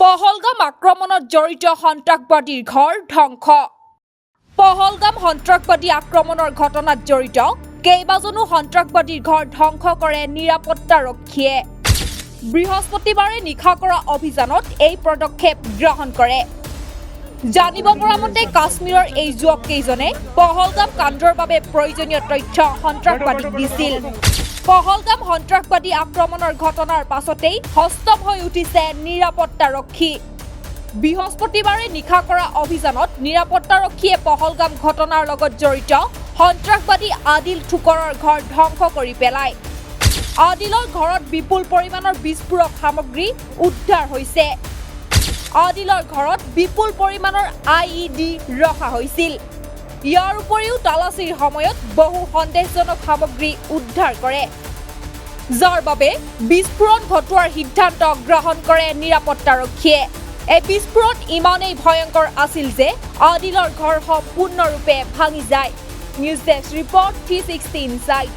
পহলগাম আক্ৰমণত জড়িত সন্ত্ৰাসবাদীৰ ঘৰ ধ্বংস। পহলগাম সন্ত্ৰাসবাদী আক্ৰমণৰ ঘটনাত জড়িত কেইবাজনো সন্ত্ৰাসবাদীৰ ঘৰ ধ্বংস কৰে নিৰাপত্তাৰক্ষীয়ে। বৃহস্পতিবাৰে নিশা কৰা অভিযানত এই পদক্ষেপ গ্ৰহণ কৰে। জানিব পৰা মতে, কাশ্মীৰৰ এই যুৱককেইজনে পহলগাম কাণ্ডৰ বাবে প্ৰয়োজনীয় তথ্য সন্ত্ৰাসবাদীক দিছিল। পহলগাম সন্ত্ৰাসবাদী আক্ৰমণৰ ঘটনাৰ পাছতেই সষ্টম হৈ উঠিছে নিৰাপত্তাৰক্ষী। বৃহস্পতিবাৰে নিশা কৰা অভিযানত নিৰাপত্তাৰক্ষীয়ে পহলগাম ঘটনাৰ লগত জড়িত সন্ত্ৰাসবাদী আদিল ঠুকৰৰ ঘৰ ধ্বংস কৰি পেলায়। আদিলৰ ঘৰত বিপুল পৰিমাণৰ বিস্ফোৰক সামগ্ৰী উদ্ধাৰ হৈছে। আদিলৰ ঘৰত বিপুল পৰিমাণৰ আইইডি ৰখা হৈছিল। ইয়াৰ উপৰিও তালাচীৰ সময়ত বহু সন্দেহজনক সামগ্ৰী উদ্ধাৰ কৰে, যাৰ বাবে বিস্ফোৰণ ঘটোৱাৰ সিদ্ধান্ত গ্ৰহণ কৰে নিৰাপত্তাৰক্ষীয়ে। এই বিস্ফোৰণ ইমানেই ভয়ংকৰ আছিল যে আদিলৰ ঘৰ সম্পূৰ্ণৰূপে ভাঙি যায়। News desk report, 360 Insight.